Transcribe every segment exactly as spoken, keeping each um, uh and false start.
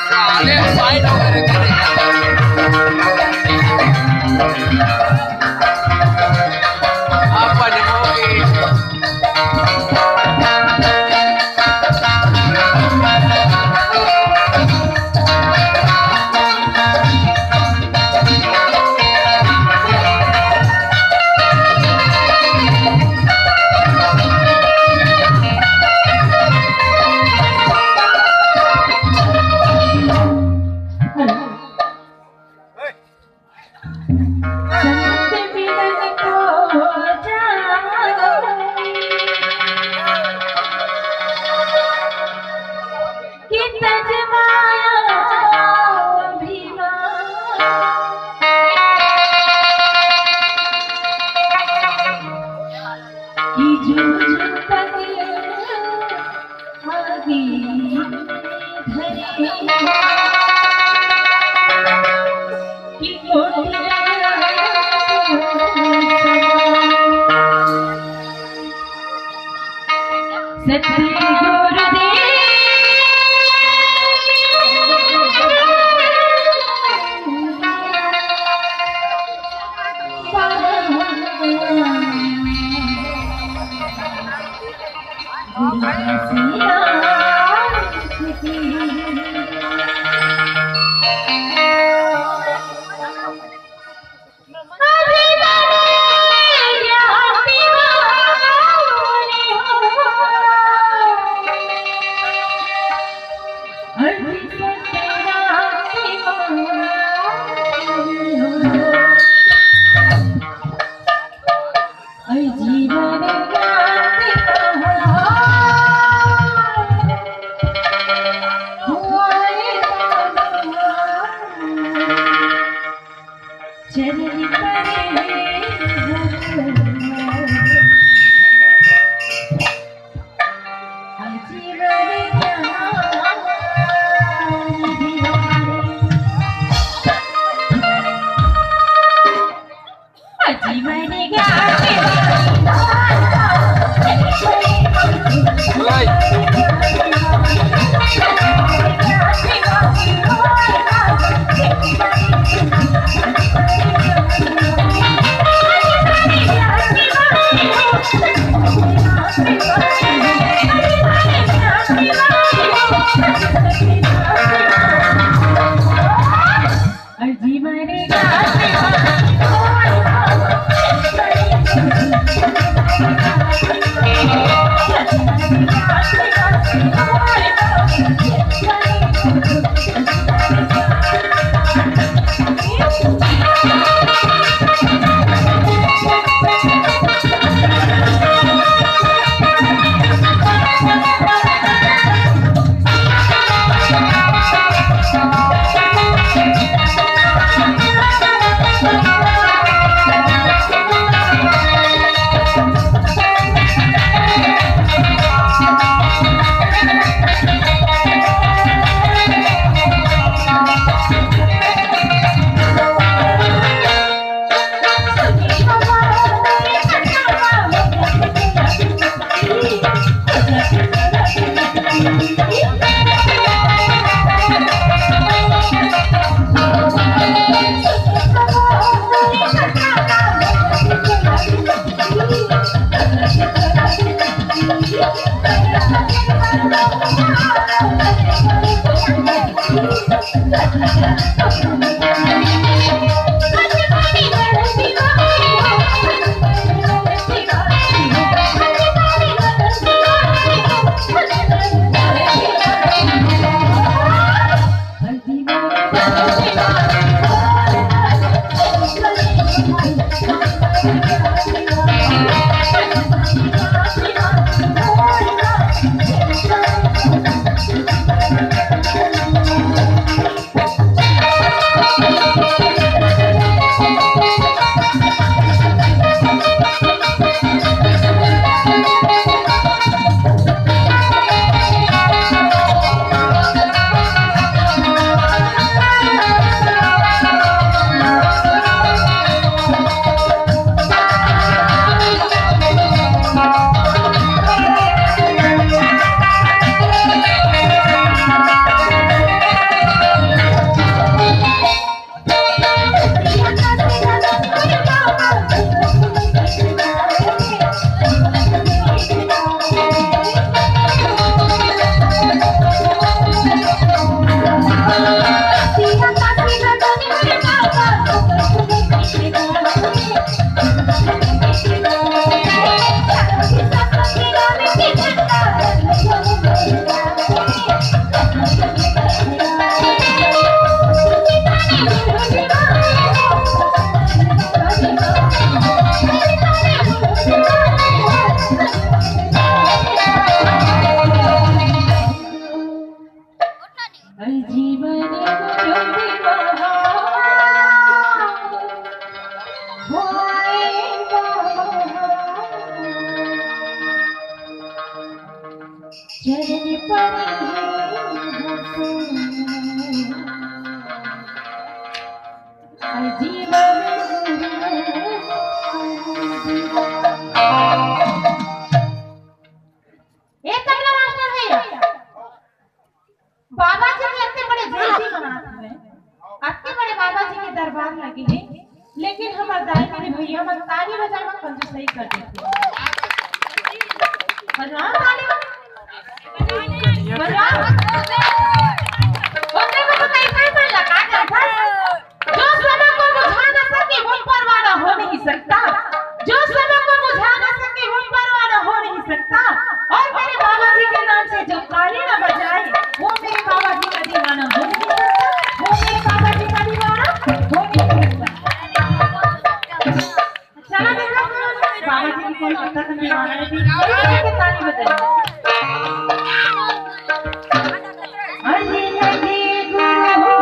साले साइड होकर करे। अपन होगी। ए तबला मास्टर भैया, बाबा जी के अत्ते बड़े जयंती मनात हवे, अत्ते बड़े बाबा जी के दरबार लगे हे, लेकिन हमर दाई मेरे भैया मन ताली बजाए में कंजूसई कर देथे। बजाओ ताली। बजाओ। ओकरे में तो कई कई मन लगा जाता है। जो समय को बुझा ना सके, वो परवाना हो नहीं सकता। जो समय को बुझा ना सके, वो परवाना हो नहीं सकता। और मेरे बाबा जी के नाम से जो ताली ना बजाए, वो मेरे बाबा जी का दीवाना हो नहीं सकता। वो मेरे बाबा जी का दीवाना हो नहीं सकता। चला देखा, बाबा जी को कोलकाता का दीवाना है, फिर ताली बजाए। अरे लगे गुरु हो।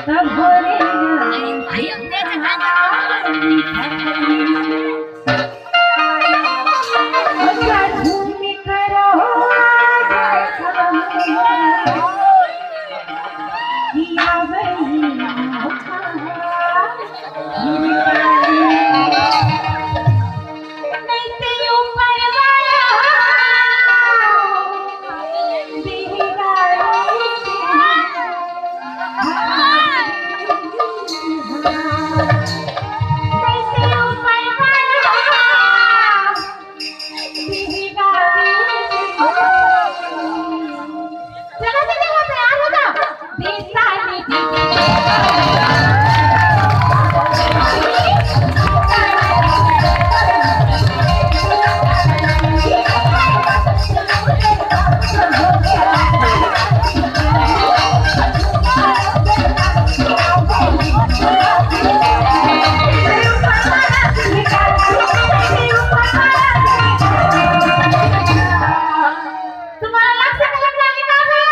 तब बोले चलो, चलो, तैयार हो जाओ। तुम्हारा लग से कलम लाली ना गया।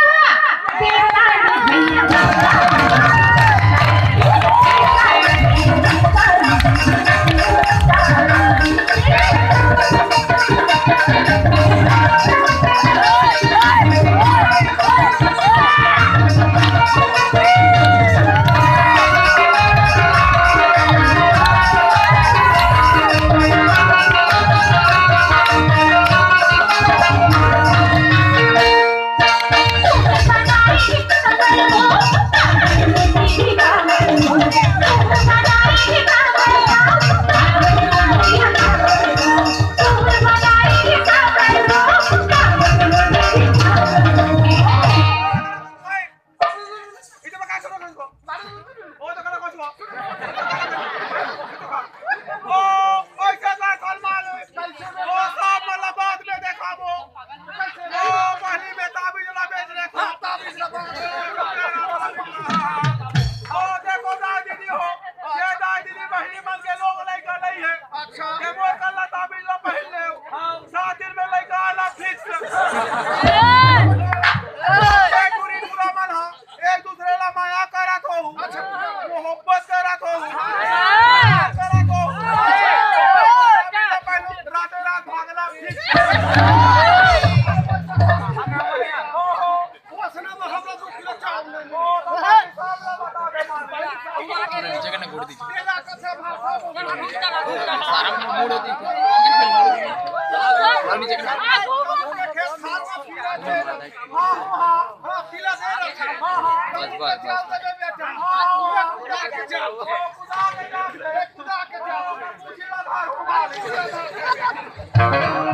इधर का करो, करो। ओ, तो करो, करो। ओ, पैसा का कल माल। ओ, सब मतलब बाद में देखाबो। ओ, बहिनी में ताबीज ला बेच रहे। हाँ, ताबीज ला बेच रहे। ओ, देखो दाई दीदी हो। ये दाई दीदी बहिनी मन के लोग लइका नहीं है। अच्छा। ये मोर कल्ला ताबीज ला पहन ले। हाँ। सात दिन में लइका आला fix। ए, पूरी पूरा मन हो। एक दूसरे ला माया करत होहू, अच्छा। मोहब्बत करत होहू, प्यार करत होहू। राते रात भागना fix। ओसना में हम लोग दो किलो चावल ले लो। नीचे करना, गोड़ दीजिए। तेरा कथा भाषा बोल। सारा मुंह मोड़ दीजिए। थोड़ा नीचे करना। हाँ, हाँ, हाँ। हाँ, तिला दे रहा है। हाँ, हाँ। बस, बस, बस। बेटा, बेटा। हाँ, हाँ। खुदा के जाओ। खुदा के जाओ। खुदा के जाओ। खुदा के जाओ।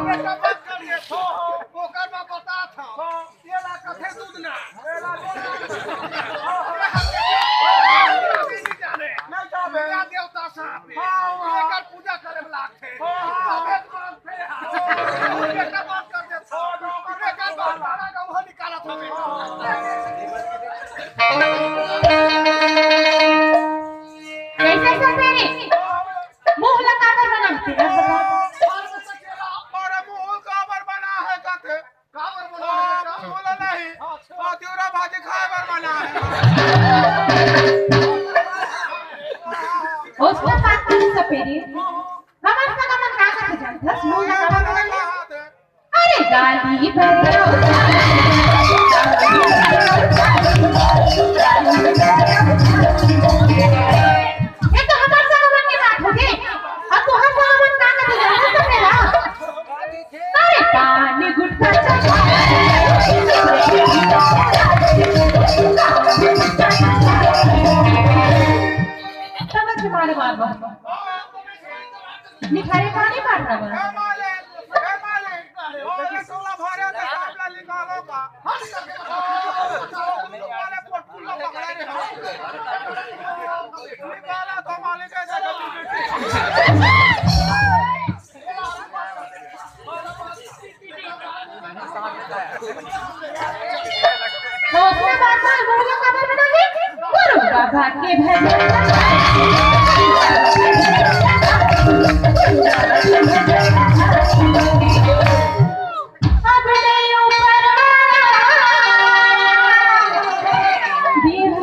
बेटा, मत कर दे। ओकर बाप बता था। ये ला कथे दूध ना। ये ला दूध ना। नहीं जाने। नहीं जाने। पूजा देवता साहब। हाँ, हाँ। एकर पूजा करे वाला थे। हाँ, हाँ। तबे तो हम थे। बेटा बात कर दे। हाँ, हाँ। बेटा बात सारा गाँव निकालत हवे। कैसे सपेरे? मुंह ला काबर बनाते हैं? दस मुंह लगा। अरे गाली बजाओ। ये तो हमार संग मन के बात हो गई। अब तोहर संग मन का करते जाना तो मेरा। अरे पान गुटखा चढ़ा। समझ के मारे मार बा। मिठाई पानी बांट रहा बा। तो उसने बात में गुरु का खबर बनाई, गुरु बाबा के भजन। अब नहीं ऊपर वाला, दीर्घ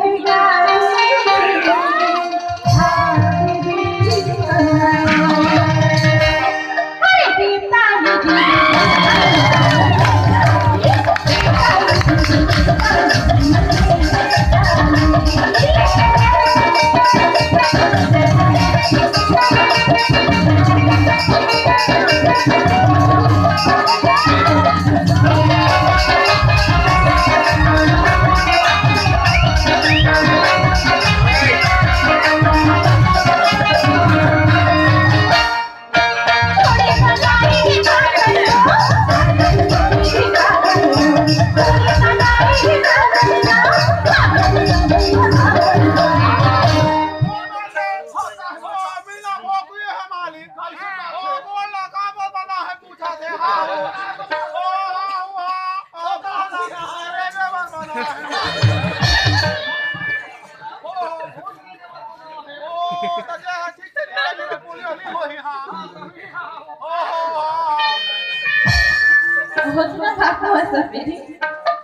घोषणा प्राप्त हो सकेली।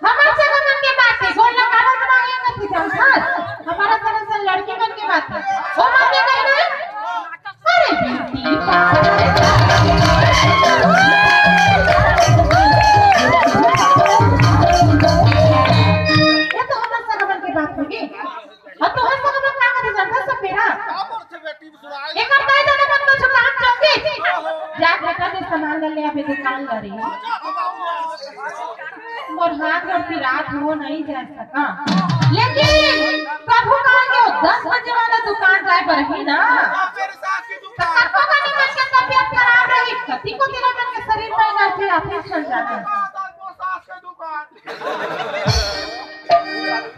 हमर संग मन के बात हे, गोड़ लगावत रहा, ये कथी जानथस? हमारा संग से लड़की मन के बात हे। ओ मन के कही नहीं? अरे बेटी, ये तो हमर संग मन के बात होगे। अब तोहर संग मन का कथे जानथस सब मेरा? एकर दाई ददा मन कुछ काम चौकी। जा बेटा, दे सामान ले ले, अबे दुकान ल रे। मोर हाथ गोड़ पिरात हो, नहीं जा सका। लेकिन कभू कहाँ के दस बजे वाला दुकान जाए बर ही ना। तो कतको कनी मन के तबियत खराब रही, कति को तेरा मन के शरीर में ना थे, ऑफिस चल जाना।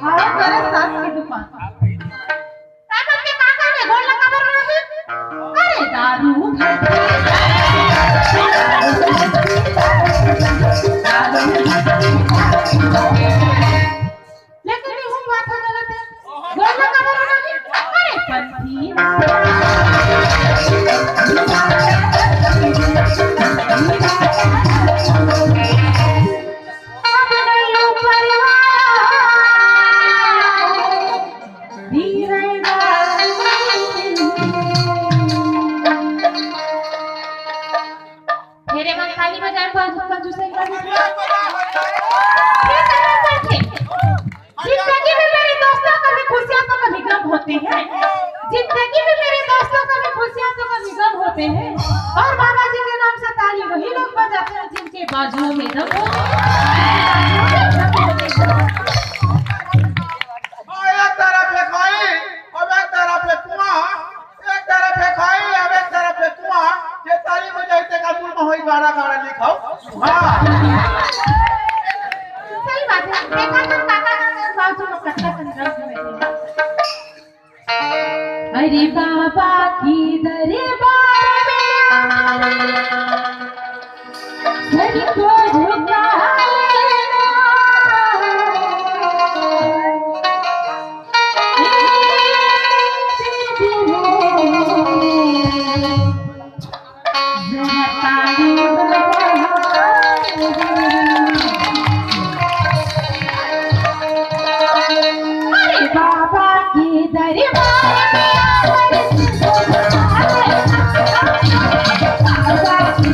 हाँ, तेरे सास की दुकान। का करके का करे? गोड़ लगा बर रहे? अरे दारू। लेकिन ये बात हो गलत है। गोड़ लगा बर रहे? अरे पंथी। अब नहीं ऊपर वाला। मेरे मन खाली बजाए पर कंजूस है। जिंदगी में मेरे दोस्तों कभी खुशियां तो कभी गम होते हैं। जिंदगी में मेरे दोस्तों कभी खुशियां तो कभी गम होते हैं। और बाबा जी के नाम से ताली वही लोग बजाते हैं जिनके बाजुओं में दम हो। एक तरफ एक भाई, अब एक तरफ एक कुआं, एक तरफ एक भाई, अब एक तरफ एक कुआं। ये ताली बजाई ते का मुंह में होई गाड़ा गाड़ा लिखाओ। हाँ। सही बात है। देखा तो काका का बाजू में कच्चा संघर्ष में थे। अरे बाबा की दरबार में सर को झुका लेना। अरे बाबा के दरबार में आकर बाबा के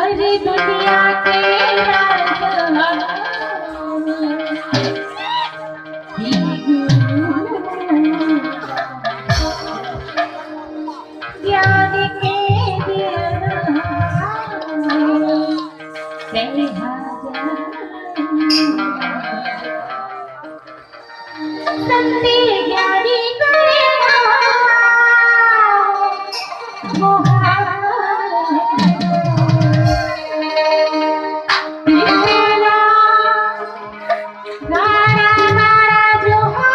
अरे दुनिया के राजा, ज्ञान के दिया, तेरे हाथ संत ज्ञानी करेगा गुहार। गाना गाना जोहार।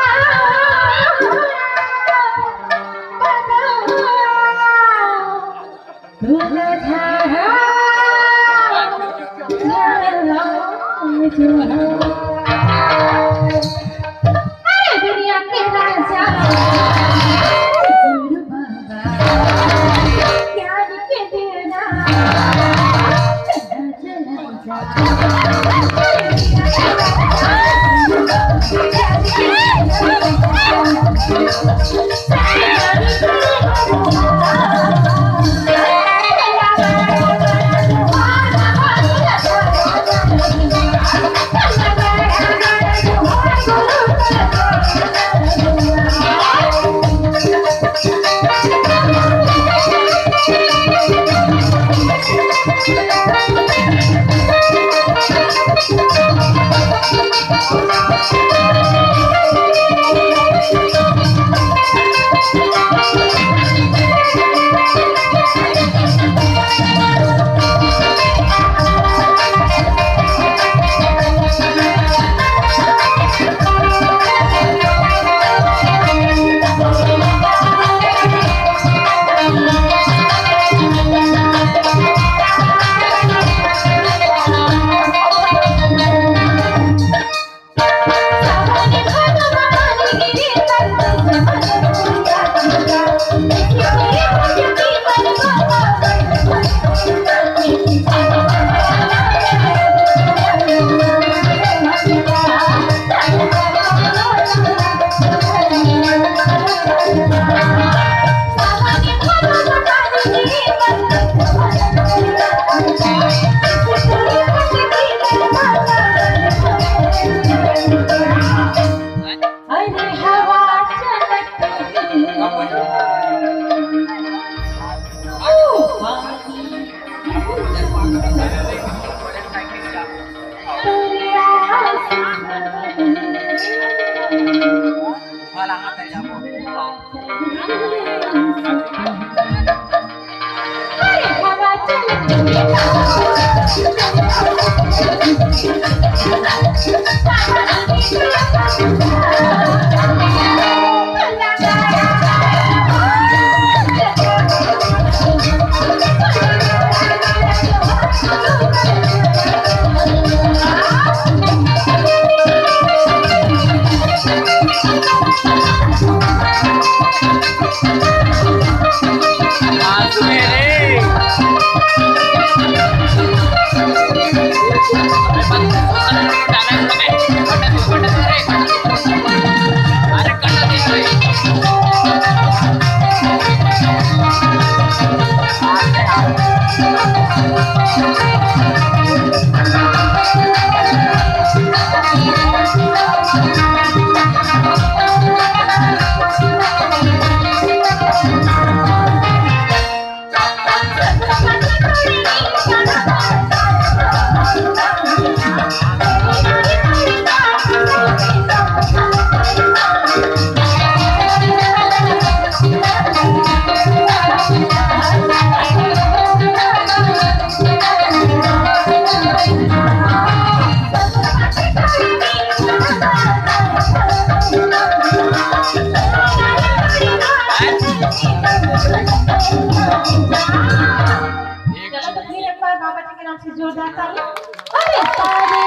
अरे हवा चलत हे। चलो तो फिर एक बार बाबा जी के नाम से जोरदार ताली। अरे सारे